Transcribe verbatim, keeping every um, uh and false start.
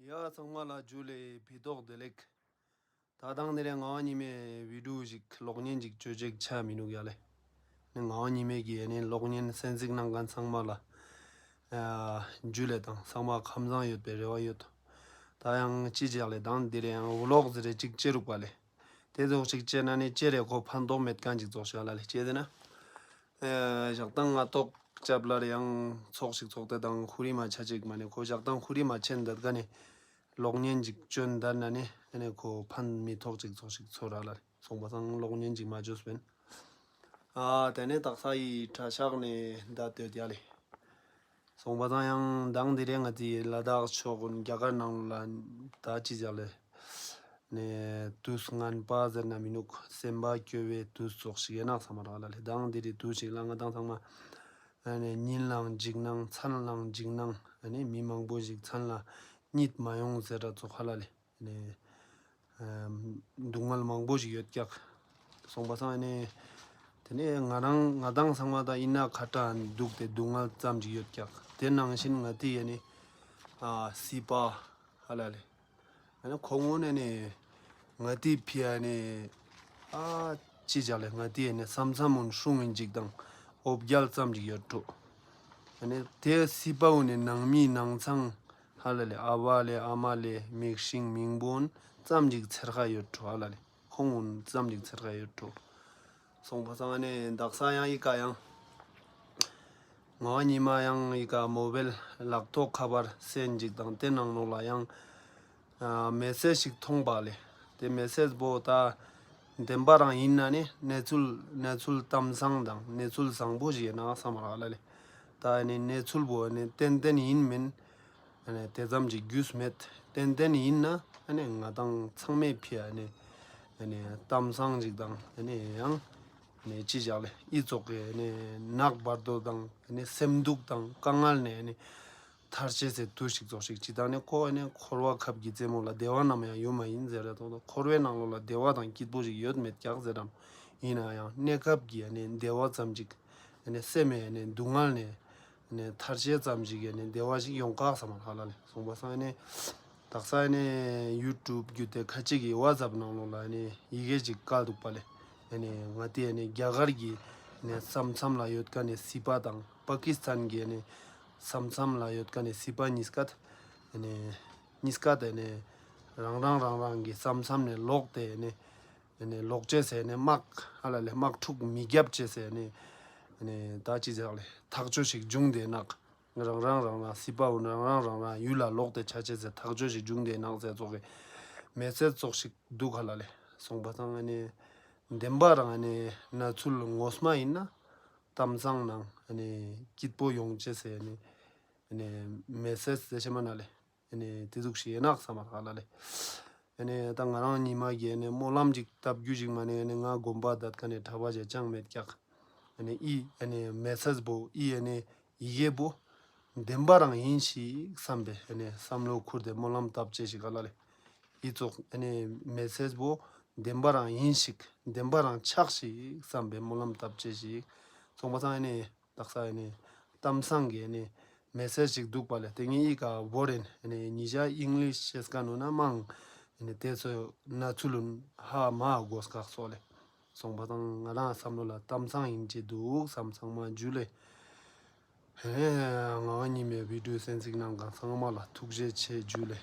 ཡ་ཚང་མ་ལ་ཇུ་ལེ་ཕི་ཏོག་བདེ་ལེགས། ད་དང་འདི་རེ་ངག་དབང་ཉི་མའི་བི་ཌིའོ་ཞིག་གློག་བརྙན་ཅིག་བཅོས་ཅེས་ཆ་མི་ནུག་ཡ་ལེ། ནི་ངག་དབང་ཉི་མའི་གི་ཨ་ནི་གློག་བརྙན་གསན་གཟིགས་གནང་མཁན་ཚང་མ་ལ་ཨ་ཇུ་ལེ་དང་ཚང་མ་ཁམས་བཟང་ཡོད་པའི་རེ་བ་ཡོད། ད་ཡང་ཅི་ཅག་ལེ་དང་འདི་རེ་ཡང་ཝི་ལོག་ཟེར་རེ་ཅིག་བཅད་རུག་པ་ལེ། དེ་ཚོགས་ཅིག་བཅད་ན་ནི་ཅེ་རེ་ཁོ་ཕན་ཐོགས་མེད་མཁན་ཅིག་ཚོགས་ཤག་ལ་ལེ་བཅད་དེ་ན། ཨེ་ཞག་དང་ང་ཏོག་ཅབ་ལར་ཡང་ཚོགས་ཤིག་ཚོགས་ཏེ་དང་ཧུ་རི་མ་ཆ་ཅིག་མ་ནི་ཁོ་ཞག་དང་ཧུ་རི་མ་ཆེན་འདི་ག་ནི་གློག་བརྙན་ཅིག་བཅོན་འདར་ན་ནི་ཨ་ནི་ཁོ་ཕན་མི་ཐོགས་ཅིག་ཚོགས་ཤིག་ཚོ་ར་ལ་ལེ་སོང་པ་སང་གློག་བརྙན་ཅིག་མ་བཅོས་པན། ཨ་དེ་ནས་དག་ས་ཡི་གྲྭ་ཤག་ནས་འདའ་སྡོད་ཡ་ལེ། སོང་པ་དང་ཡང་མདང་དེ་རིང་ང་ཚོའི་ལ་དྭགས་ཕྱོགས་རྒྱ་གར་ནང་ལ་ད་ཅི་བྱ་ལེ། ནས་དུས་ངན་པ་ཟེར་ན་མི་ནུག་སེམས་པ་སྐྱོ་བའི་དུས་ཚོགས་ཤིག་ཡིན་ནག་ས་མ་རག་ལ་ལེ། མདང་དེ་རིང་དུས་ཤིག་ལ་ང་དང་ཚང་མ་ཨ་ནི་ཉིན་ལའང་འཇིགས་སྣང་མཚན་ལའང་འཇིགས་སྣང་ཨ་ནི་མི་མང་པོ་ཞིག་མཚན་ལ་གཉིད་མ་ཡོང་ཟེར་ར་ཚོགས་ཧ་ལ་ལེ། ནས་ཨམ་སྡུག་བསྔལ་མང་པོ་ཞིག་ཡོད་ཀྱག་སོང་པ་སང་ནས་དེ་ནས་ང་རང་ང་དང་ཚང་མ་ད་ཡིན་ན་ཁ་གྲགས་འདུག་སྟེ་སྡུག་བསྔལ་ཙམ་ཞིག་ཡོད་ཀྱག་དེ་ནང་བཞིན་ང་དེ་ཡ་ནི་ཨ་སྲིད་པ་ཧ་ལ་ལེ། ཨ་ནི་ཁོ་ངོ་ནས་ནི་ང་དེ་ཕི་ཡ་ནི་ཨ་ཅི་བྱ་ལེ་ང་དེ་ཡ་ནི་བསམ་བསམ་འོན་སྲུང་ཡིན་ཅིག་དང་འོ་བརྒྱལ་ཙམ་ཞིག་ཡོད་འགྲོ། ཨ་ནི་དེ་སྲིད་པ་འོ་ནི་ནང་མི་ནང་ཚང་ཧ་ལ་ལེ་ཨ་བ་ལེ་ཨ་མ་ལེ་མིག་ཤིང་མིང་པོ་འོན་ཙམ་ཞིག་ཚེར་ཁ་ཡོད་འགྲོ་ཧ་ལ་ལེ། ཁོང་འོན་ཙམ་ཞིག་ཚེར་ཁ་ཡོད་འགྲོ། སོང་པ་སང་ནས་དག་ས་ཡང་ཡི་ཀ་ཡང་ངོ་ཉི་མ་ཡང་ཡི་ཀ་མོ་བེལ་ལག་ཐོག་ཁ་པར་སེན་ཅིག་དང་དེ་ནང་ལོགས་ལ་ཡང་ཨ་མེ་སེ་ཇི་ཞིག་མཐོང་པ་ལེ། དེ་མེ་སེ་ཇི་པོ་ད་བདེན་པ་རང་ཡིན་ན་ནི་གནས་ཚུལ་གནས་ཚུལ་གཏམ་བཟང་དང་གནས་ཚུལ་བཟང་པོ་ཞིག་ཡིན་ན་བསམ་རག་ལ་ལེ། ད་ནི་གནས་ཚུལ་པོ་ནི་ཏན་ཏན་ཡིན་མིན། ཨ་ནི་དེ་ཙམ་གྱི་རྒྱུས་མེད། ཏན་ཏན་ཡིན་ན་ཨ་ནི་ང་དང་ཚང་མའི་ཕི་ཨ་ནི་ཨ་ནི་གཏམ་བཟང་ཞིག་དང་ཨ་ནི་ཡང་ཨ་ནི་ཅི་བཞག་ལེ་ཨི་ཙོག་གི་ཨ་ནི་ནག་བར་དོ་དང་ཨ་ནི་སེམས་སྡུག་དང་དཀའ་ངལ་ནས་ཨ་ནི་ཐར་ཆེད་ཟེར་དུས་ཤིག་ཙོག་ཤིག་ཅི་དང་ནི་ཁོ་ཨ་ནི་འཁོར་བ་ཁབ་ཀྱི་རྩེ་མོ་ལ་བདེ་བ་ནམ་ཡང་ཡོད་མ་ཡིན་ཟེར་ར་ཐོག་ཏུ་འཁོར་བའི་ནང་ལོགས་ལ་བདེ་བ་དང་སྐྱིད་པོ་ཞིག་ཡོད་མེད་ཀྱག་ཟེར་རམ། ཡིན་ན་ཡང་གནས་སྐབས་ཀྱི་ཨ་ནི་བདེ་བ་ཙམ་ཅིག་ཨ་ནི་སེམས་ཨ་ནི་སྡུག་བསྔལ་ནས། ནས་ཐར་ཤེས་ཙམ་ཞིག་གིས་ནས་བདེ་བ་ཞིག་ཡོང་ཁག་ས་མ་ཧ་ལ་ལེ་སོང་པ་སང་ནས་དག་ས་ནས་ཡུ་ཊུབ་བརྒྱུད་དེ་ཁ་ཅིག་གིས་ཝ་ཙབ་ནང་ལོགས་ལ་ནས་ཡི་གེ་ཅིག་བཀལ་འདུག་པ་ལེ། ནས་ང་དེ་ནས་རྒྱ་གར་གྱི་ནས་ས་མཚམས་ལ་ཡོད་མཁན་ནས་སི་པ་དང་པ་ཀི་སི་ཐན་གྱི་ནས་ས་མཚམས་ལ་ཡོད་མཁན་ནས་སི་པ་གཉིས་ཀ་ནས་གཉིས་ཀ་དེ་ནས་རང་རང་རང་རང་གི་ས་མཚམས་ནས་ལོག་སྟེ་ནས། ཨ་ནི་ལོག་ཅེས་ཟེར་ནས་དམག་ཧ་ལ་ལས་དམག་འཁྲུག་མི་རྒྱབ་ཅེས་ཟེར་ནས་ཨ་ནི་ད་ཅི་ཟེར་ལེ་ཐག་གཅོད་ཞིག་བྱུང་སྟེ་ནག་རང་རང་རང་རང་སི་པ་འོ་རང་རང་རང་རང་ཡུལ་ལ་ལོག་སྟེ་ཆ་ཅེས་ཟེར་ཐག་གཅོད་ཞིག་བྱུང་སྟེ་ནག་ཟེར་ཙོག་གི་མེ་སེ་ཇི་ཙོག་ཞིག་འདུག་ཧ་ལ་ལས་སོང་པ་དང་ཨ་ནི་བདེན་པ་རང་ཨ་ནི་གནས་ཚུལ་ངོ་མ་ཡིན་ན་གཏམ་བཟང་ནང་ཨ་ནི་སྐྱིད་པོ་ཡོང་ཅེས་ཟེར་ནི་ཨ་ནི་མེ་སེ་ཇི་ཟེར་ཤེས་མ་ན་ལེ། ཨ་ནི་དེ་ཟུག་ཞིག་ཡིན་ནག་ས་མ་ཧ་ལ་ལེ། ཨ་ནི་ད་ང་རང་ཉི་མ་གིས་ཨ་ནི་སྨོན་ལམ་ཅིག་བཏབ་རྒྱུ་ཞིག་མ་ནི་ཨ་ནི་ང་དགོན་པ་དད་ཀ་ནས་གྲྭ་པ་ཞིག་ཅང་མེད་ཀྱག་ཨ་ནི་ཨི་ཨ་ནི་མེ་སེ་ཇི་པོ་ཨི་ཨ་ནི་ཡི་གེ་པོ་བདེན་པ་རང་ཡིན་ཞིག་བསམ་པས་ཨ་ནི་བསམ་བློ་ཁུར་ཏེ་སྨོན་ལམ་བཏབ་ཅེས་ཞིག་ཧ་ལ་ལེ། ཨི་ཙོག་ཨ་ནི་མེ་སེ་ཇི་པོ་བདེན་པ་རང་ཡིན་ཞིག་བདེན་པ་རང་ཆགས་ཞིག་བསམ་པས་སྨོན་ལམ་བཏབ་ཅེས་ཞིག་སོང་པ་སང་ཨ་ནི། དག་ས་ཨ་ནི་གཏམ་བཟང་གི་ཨ་ནི་མེ་སེ་ཇི་ཞིག་འདུག་པ་ལས་དེ་ངའི་ཨི་ཀ་བོར་ཨ་ནི་ཉི་ཤ་ཨིང་ལིཤ་ཤེས་ཀ་ནོ་ན་མང་ཨ་ནི་དེ་ཚོ་ན་ཚུལ་ཧ་མ་གོ་སྐག་སོགས་ལས་སོང་པ་དང་ང་རང་བསམ་བློ་ལ་གཏམ་བཟང་ཡིན་གྱི་འདུག་བསམ་ཚང་མ་འཇུ་ལེ། ཧེ་ང་ཉི་མའི་བི་ཌིའོ་གསན་གཟིགས་གནང་མཁན་ཚང་མ་ལ་ཐུགས་རྗེ་ཆེ་འཇུ་ལེ།